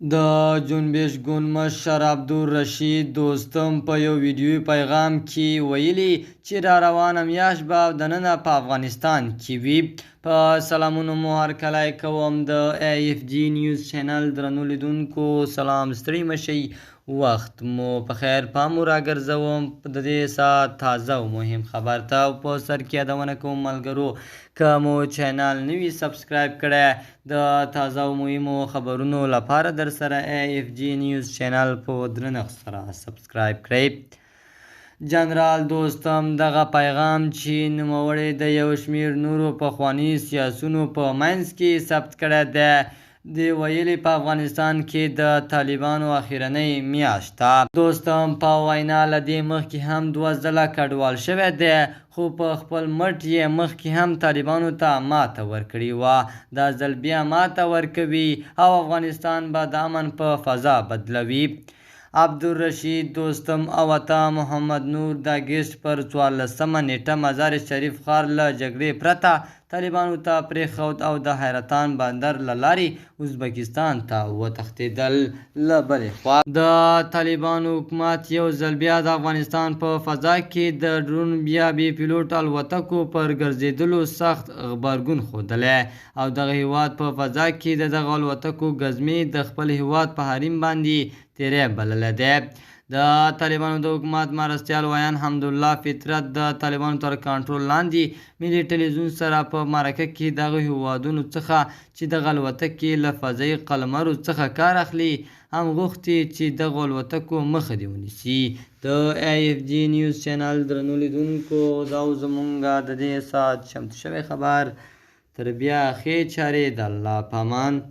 د جنبش ګوند مشر عبدالرشید دوستم په یو ویډیويي پیغام کې ویلي چې را روانه میاشت به دننه په افغانستان کې وي. په سلامونو مو هرکلی کوم د ای اف جی نیوز چینل درنو لیدونکو، سلام، ستړي مه شئ، وخت مو په خیر. پام مو راګرځوم د دې ساعت تازه او مهم خبر ته، او په سر کې یادونه کوم ملګرو، که مو چینل نه وي سبسکرایب کړی، د تازه او مهمو خبرونو لپاره در سره ای اف جی نیوز چینل په درنښت سره سبسکرایب کړئ. جنرال دوستم دغه پیغام چې نوموړی د یو شمېر نورو پخواني سیاسیونو په منځ کې ثبت کړی دی، دی ویلي په افغانستان کې د طالبانو اخرنۍ میاشت ده. دوستم په وینا له دې مخکې هم 2 ځله کډوال شوی دی، خو په خپل مټ یې مخکې هم طالبانو ته ماته ورکړې وه، دا ځل بیا ماته ورکوي او افغانستان به د امن په فضا بدلوي. عبدالرشید دوستم او عطا محمد نور د اګست پر 14مه نیټه مزار شریف ښار له جګړې پرته طالبانو ته پرېښود او د حیرتان بندر له لارې ازبکستان ته وتښتېدل. له بلې خوا د طالبانو حکومت یو ځل بیا د افغانستان په فضا کې د ډرون بیا بې پیلوټه الوتکو پر ګرځېدلو سخت غبرګون ښودلی او دغه هیواد په فضا کې د دغه الوتکو ګزمې د خپل هیواد په حریم باندې تیری بللی دی. د طالبانو د حکومت مرستیال ویاند حمدالله فطرت د طالبانو تر کنټرول لاندې ملي ټلویزیون سره په مرکه کې دغه هیوادونو څخه چې دغه الوتکې له فضایي قلمرو څخه کار اخلي هم غوښتي چې دغو الوتکو مخه دې ونیسي. د ای اف جی نیوز چینل درنو لیدونکو، دا و زمونږ د دې ساعت چمتو شوی خبر. تر بیا ښې چارې، د الله په امان.